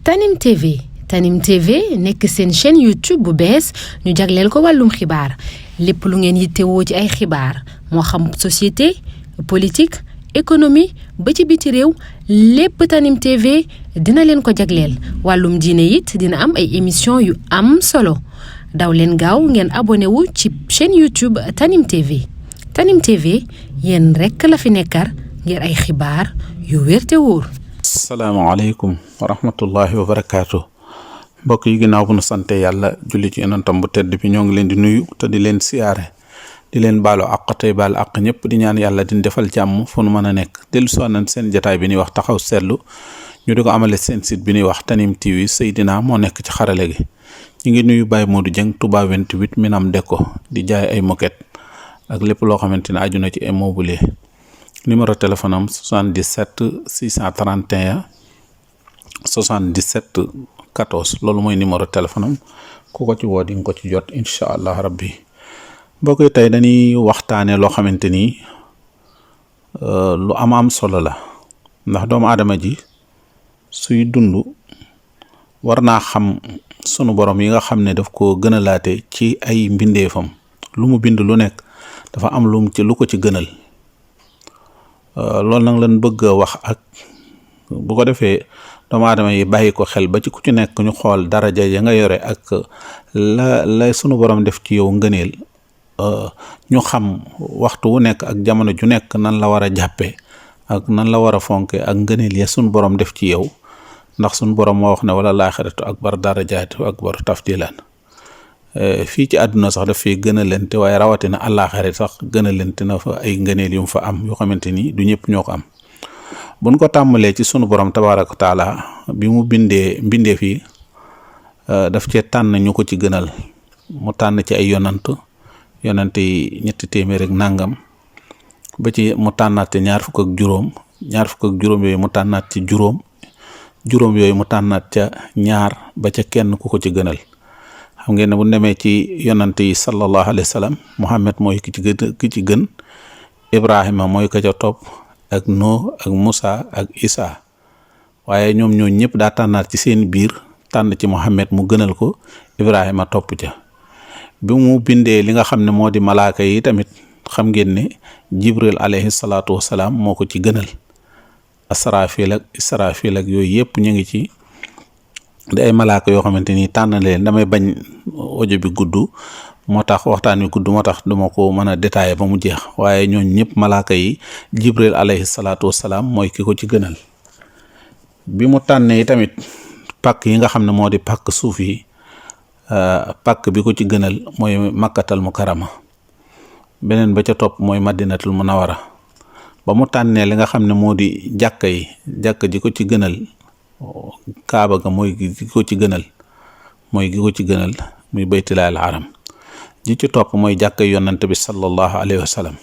Tanim TV Tanim TV nekk seen chaîne YouTube bu bees ñu jagleel ko wàllum xibaar lépp lu ngeen yittewoo ci ay xibaar moo xam société politique économie ba ci biti réew lépp Tanim TV dina leen ko jagleel wàllum diine it dina am ay émission yu am solo daw leen gaaw ngeen abonné wu ci chaîne YouTube Tanim TV Tanim TV yéen rekk la fi nekkar ngir ay xibaar yu wér te wóor. asalaamaaleykum wa rahmatullahi wa barakaatu mbokk yi ginnaaw bu nu sante yàlla julli ci yonentam bu tedd bi ñoo ngi leen di nuyu te di leen siyaare di leen baalu àq tey baal àq ñëpp di ñaan yàlla di defal jàmm fu nu mën a nekk dellu si nañ seen jataay bi ñuy wax taxaw seetlu ñu di ko amale seen site bi ñuy wax Tanim TV Seydina moo nekk ci xarale gi ñu ngi nuyu Baye Modou Dieng Touba 28 Minam Deko di jaay ay moquette ak lépp loo xamante ne aju na ci immobilier numéro téléphone am 77 631 77 14 loolu mooy numéro téléphone am ku ko ci woo di nga ko ci jot incha allah rabbi mbokk yi tey dañuy waxtaane loo xamante ni lu am solo la ndax doomu aadama ji suy dund war naa xam sunu borom yi nga xam ne daf ko gën a laate ci ay mbindeefam lu mu bind lu nekk dafa am lu ko ci gënal loolu nag lañ bëgg a wax ak bu ko defee doomu aadama yi bàyyi ko xel ba ci ku ci nekk ñu xool daraja ya nga yore ak la sunu borom def ci yow ngëneel ñu xam waxtu wu nekk ak jamono ju nekk nan la war a jàppee ak nan la war a fonke ak ngëneel ya sunu borom def ci yow ndax sunu borom moo wax ne wala laaxiratu akbar darajaatu akbar tafdilan fii ci àdduna sax daf fay gën a lente waaye rawatina àllaaxira sax gën a lente na fa ay ngëneel yu mu fa am yoo xamante ni du ñëpp ñoo ko am buñ ko tàmbalee ci sunu borom tabaaraka wa taala bi mu mbindee fii daf cee tànn ñu ko ci gënal mu tànn ci ay yonant yi 300 ak nangam ba ci mu tànnaat ci 20 ak juróom yooyu mu tànnaat ci juróom yooyu mu tànnaat ca ñaar ba ca kenn ku ko ci gënal xam ngeen ne bu demee ci yonant yi sallallahu alayhi wa sallam Muhammad mooy ki ci gën Ibrahima mooy ka ca topp ak Nuh ak Musa ak Isa waaye ñoom ñoo ñëpp daa tànnaat ci seen biir tànn ci Muhammad mu gënal ko Ibrahima topp ca bi mu bindee li nga xam ne moo di malaaka yi tamit xam ngeen ne Jibril alayhi salaatu wasalaam moo ko ci gënal Asrafil ak Israfil ak yooyu yëpp ñu ngi ci di ay malaaka yoo xamante ni tànn leen damay bañ audio bi gudd moo tax waxtaan wi gudd moo tax duma ko mën a détailler ba mu jeex waaye ñooñ ñëpp malaaka yi Jibril alayhi salaatu wasalaam mooy ki ko ci gënal bi mu tànnee tamit pàkk yi nga xam ne moo di pàkk suuf yi pàkk bi ko ci gënal mooy makkatal mukarama beneen ba ca topp mooy madinatul munawara ba mu tànnee li nga xam ne moo di jàkka ji ko ci gënal kaaba ga mooy gi ko ci gënal muy baytilaal haram ji ci topp mooy jàkka yonant bi sallallahu alayhi wa sallam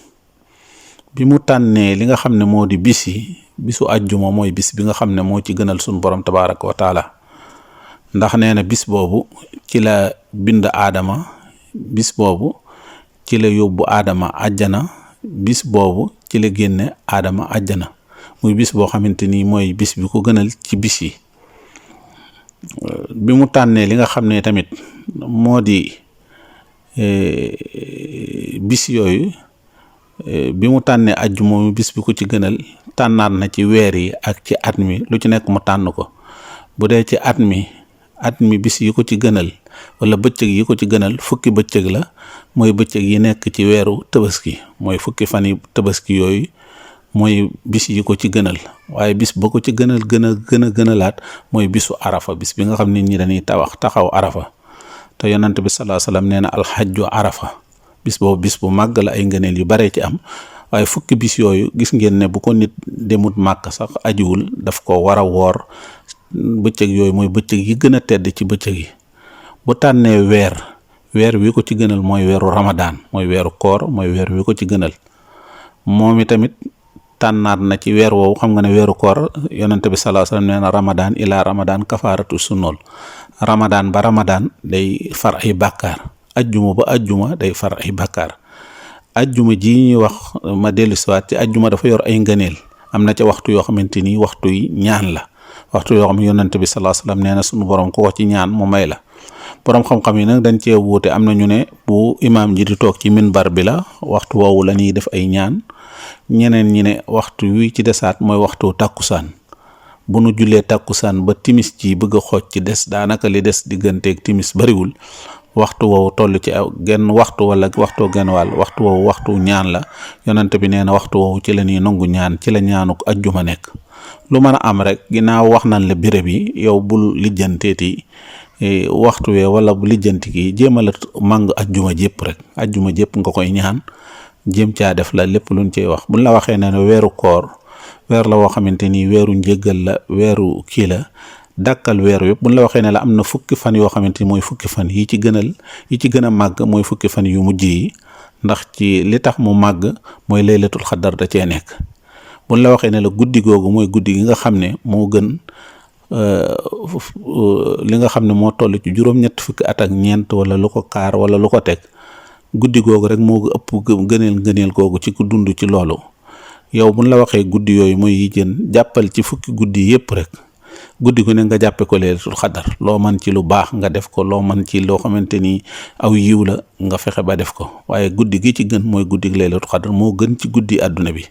bi mu tànnee li nga xam ne moo di bisu àjjuma mooy bis bi nga xam ne moo ci gënal sunu borom tabaraka wa taala ndax nee na bis boobu ci la bind aadama bis boobu ci la yóbbu aadama àjjana bis boobu ci la génne aadama àjjana muy bis boo xamante ni mooy bis bi ko gënal ci bis yi bi mu tànnee li nga xam ne tamit moo di bis yooyu bi mu tànnee àjjuma mu bis bi ko ci gënal tànnaat na ci weer yi ak ci at mi lu ci nekk mu tànn ko bu dee ci at mi bis yi ko ci gënal wala bëccëg yi ko ci gënal fukki bëccëg la mooy bëccëg yi nekk ci weeru tabaski mooy fukki fan yi tabaski yooyu mooy bis yi ko ci gënal waaye bis ba ko ci gën a gënalaat mooy bisu arafa bis bi nga xam ne nit ñi dañuy taxaw arafa te yonent bi sallallahu alayhi wasallam nee na alxajju arafa bis boobu bis bu màgg la ay ngëneel yu bare ci am waaye fukki bis yooyu gis ngeen ne bu ko nit demut màkk sax ajiwul daf ko war a woor bëccëg yooyu mooy bëccëg yi gën a tedd ci bëccëg yi bu tànnee weer wi ko ci gënal mooy weeru ramadaan mooy weeru koor mooy weer wi ko ci gënal moom i tamit tànnaat na ci weer woowu xam nga ne weeru koor yonente bi sallallahu alayhi wasallam nee na ramadan ila ramadan kafaaratu sunnool ramadan ba ramadan day far ay bàkkaar ajjuma ba ajjuma day far ay bàkkaar ajjuma ji ñuy wax ma dellu siwaat ci ajjuma dafa yor ay ngëneel am na ca waxtu yoo xamante ni waxtu yi ñaan la waxtu yoo xam ne yonent bi sallallahu alayhi wasallam nee na sunu borom ku ko ci ñaan mu may la. borom xam-xam yi nag dañ cee wuute, am na ñu ne bu imaam ji di toog ci minbar bi la waxtu woowu la ñuy def ay ñaan, ñeneen ñi ne waxtu wi ci desaat mooy waxtu tàkkusaan. bu nu jullee tàkkusaan ba timis ji bëgg a xooj ci des, daanaka li des digganteeg timis bariwul, waxtu woowu toll ci genn waxtu wala waxtu genn wàll, waxtu woowu waxtu ñaan la. yonent bi nee na waxtu woowu ci la ñuy nangu ñaan, ci la ñaanuk ajjuma nekk. lu mën a am rek ginnaaw wax nañ la béréb yi, yow bul lijjanteeti waxtu wee wala bu lijjanti ki jéem a màng ajjuma jépp rek, ajjuma jépp nga koy ñaan, jéem caa def la lépp luñ ciy wax. buñ la waxee ne weeru koor weer la woo xamante ni weeru njéggal la, weeru kii la, dàkkal weer yëpp. buñ la waxee ne la am na fukki fan yoo xamante ni mooy fukki fan yi ci gën a màgg mooy fukki fan yu mujj yi, ndax ci li tax mu màgg mooy laylatul xadar da cee nekk. buñ la waxee ne la guddi googu mooy guddi gi nga xam ne moo gën li nga xam ne moo toll ci juróom-ñett fukki at ak ñeent wala lu ko kaar wala lu ko teg, guddi googu rek moo ëpp gëneel googu ci ku dund ci loolu. yow buñ la waxee guddi yooyu mooy yi jën, jàppal ci fukki guddi yépp rek, guddi gu ne nga jàppe ko laylatul xadar. loo man ci lu baax nga def ko, loo man ci loo xamante ni aw yiw la nga fexe ba def ko, waaye guddi gi ci gën mooy guddi gi laylatul xadar, moo gën ci guddi àdduna bi.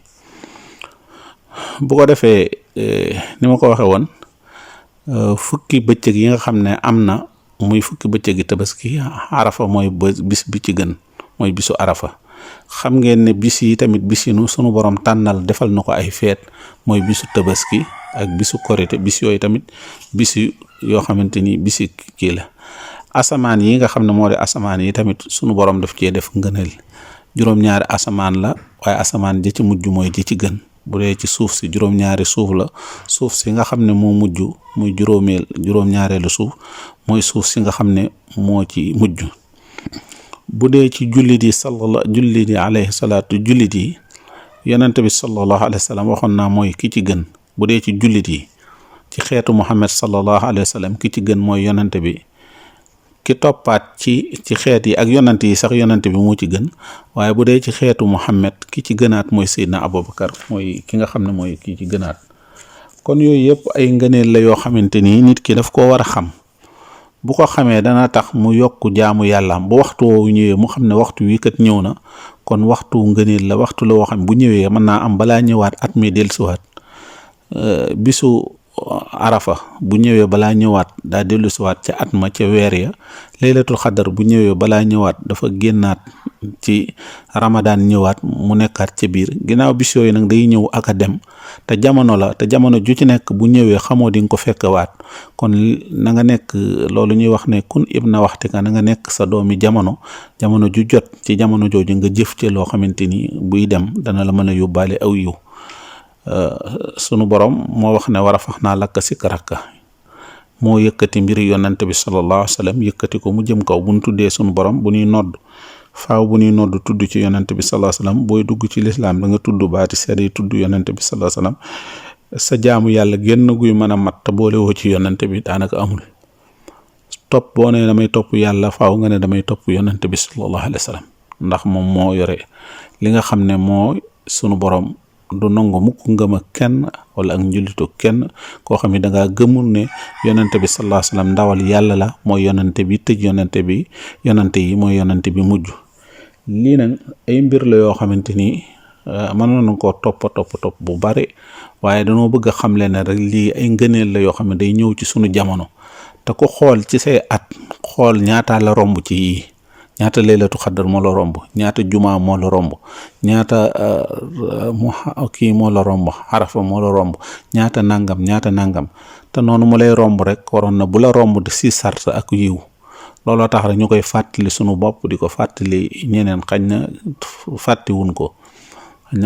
bu ko defee ni ma ko waxee woon, fukki bëccëg yi nga xam ne am na muy fukki bëccëg yi tabaski, arafa mooy bis bi ci gën, mooy bisu arafa. xam ngeen ne bis yi tamit bis yi sunu borom tànnal defal na ko ay feet, mooy bisu tabaski ak bisu korite. bis yooyu tamit bis yoo xamante ni bisi kii la. asamaan yi nga xam ne moo di asamaan yi tamit sunu borom daf cee def ngëneel. juróom-ñaari asamaan la, waaye asamaan ja ci mujj mooy ji ci gën. bu dee ci suuf si juróom-ñaari suuf la, suuf si nga xam ne moo mujj muy juróom-ñaareelu suuf mooy suuf si nga xam ne moo ci mujj. bu dee ci jullit yi alayhi salaatu jullit yi, yonent bi sallallahu alayhi wa sallam waxoon naa mooy ki ci gën. bu dee ci jullit yi ci xeetu Muhammad sallallahu alayhi wa sallam ki ci gën mooy yonent bi. ki toppaat ci xeet yi ak yonent yi sax yonent bi moo ci gën, waaye bu dee ci xeetu Muhammad ki ci gënaat mooy Seydina Abubakar, mooy ki nga xam ne mooy ki ci gënaat. kon yooyu yëpp ay ngëneel la yoo xamante ni nit ki daf koo war a xam. bu ko xamee dana tax mu yokk jaamu yàllaam. bu waxtu woowu ñëwee mu xam ne waxtu wi kat ñëw na, kon waxtu ngëneel la, waxtu la woo xam bu ñëwee mën naa am balaa ñëwaat at mi dellusiwaat. bisu arafa bu ñëwee balaa ñëwaat daa dellusiwaat ca at ma ca weer ya. laylatul xadar bu ñëwee balaa ñëwaat dafa génnaat ci ramadaan ñëwaat mu nekkaat ca biir. ginnaaw bis yooyu nag day ñëw ak a dem, te jamono la, te jamono ju ci nekk bu ñëwee xamoo di nga ko fekkewaat. kon na nga nekk loolu ñuy wax ne kun ibna waxtika, na nga nekk sa doomi jamono ju jot ci jamono jooju nga jëf ci loo xamante ni buy dem dana la mën a yóbbaale aw yiw. sunu borom moo wax ne war a fax naa lakka sikraka, moo yëkkati mbiri yonante bi sallallahu alayhi wa sallam, yëkkati ko mu jëm kaw. bu ñu tuddee sunu borom, bu ñuy nodd faaw bu ñuy nodd tudd ci yonante bi sallallahu alayhi wa sallam. booy dugg ci lislaam da nga tudd baati seede yi, tudd yonante bi sallallahu alayhi wa sallam. sa jaamu yàlla génn guy mën a mat te boole woo ci yonante bi daanaka amul. topp boo ne damay topp yàlla faaw nga ne damay topp yonante bi sallallahu alayhi wa sallam, ndax moom moo yore li nga xam ne moo sunu borom du nangu mukk ngëm ak kenn wala ak njullitu kenn koo xam ne dangaa gëmul ne yonante bi sallallahu alayhi wasallam ndawal yàlla la, mooy yonante bi tëj yonante yi mooy yonante bi mujj. lii nag ay mbir la yoo xamante ni mënoon na koo topp bu bari, waaye dañoo bëgg a xamle ne rek lii ay ngëneel la yoo xam ne day ñëw ci sunu jamono. te ko xool ci say at, xool ñaata la romb ci yii, ñaata laylatu xaddar moo la romb, ñaata jumaa moo la romb, ñaata kii moo la romb, xarafa moo la romb, ñaata nangam. te noonu mu lay romb rek waroon na bu la romb si sart ak yiw. looloo tax rek ñu koy fàttali sunu bopp, di ko fàttali ñeneen. xañ na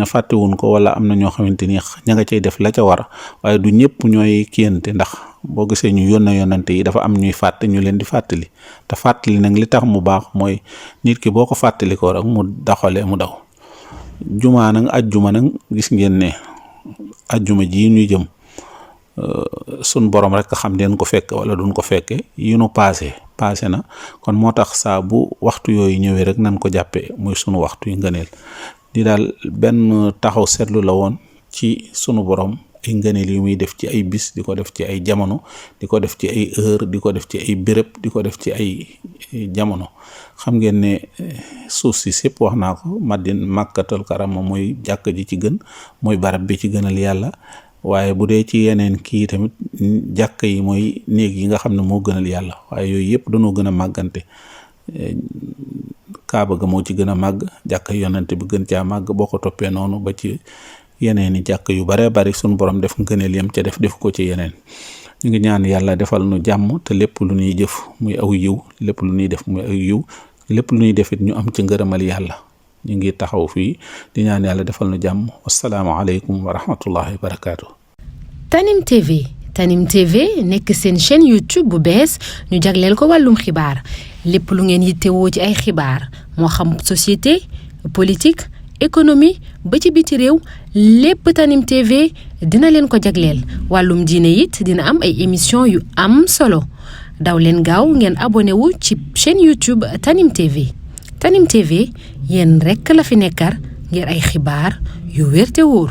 fàttiwun ko wala am na ñoo xamante ni ña nga cay def la ca war, waaye du ñëpp ñooy kiyante. ndax boo gisee ñu yonante yi dafa am ñuy fàtte, ñu leen di fàttali. te fàttali nag li tax mu baax mooy nit ki boo ko fàttali ko rek mu doxalee mu daw. jumaa nag ajjuma nag gis ngeen ne ajjuma ji ñuy jëm sun borom rek xam den ko fekk wala duñ ko fekke. yi nu passé na, kon moo tax saa bu waxtu yooyu ñëwee rek nan ko jàppee muy sunu waxtu yu ngëneel. di daal benn taxaw seetlu la woon ci sunu borom ay ngëneel yu muy def ci ay bis di ko def ci ay jamono di ko def ci ay heure di ko def ci ay béréb di ko def ci ay jamono. xam ngeen ne suuf si sépp wax naa ko Makkatul Karama mooy jàkk ji ci gën, mooy barab bi ci gënal yàlla. waaye bu dee ci yeneen kii tamit jàkk yi mooy néeg yi nga xam ne moo gënal yàlla, waaye yooyu yëpp dañoo gën a màggante. Kaaba ga moo ci gën a màgg, jàkk yonante bi gën caa màgg, boo ko toppee noonu ba ci yeneen i jàkk yu bare bari sunu borom def ngëneel yam ca def ko ci yeneen. ñu ngi ñaan yàlla defal nu jàmm te lépp lu ñuy jëf muy aw yiw, lépp lu ñuy def muy aw yiw, lépp lu ñuy def it ñu am ci ngërëmal yàlla. ñu ngi taxaw fii di ñaan yàlla defal nu jàmm. wasalaamaaleykum wa rahmatullahi wa barakaatu. Tanim TV nekk seen chaîne YouTube bu bees ñu jagleel ko wàllum xibaar lépp lu ngeen yittewoo ci ay xibaar moo xam société politique économie ba ci biti réew lépp Tanim TV dina leen ko jagleel. wàllum diine it dina am ay émission yu am solo daw leen gaaw ngeen abonné wu ci chaîne YouTube Tanim TV. Tanim TV yéen rekk la fi nekkar ngir ay xibaar yu wér te wóor.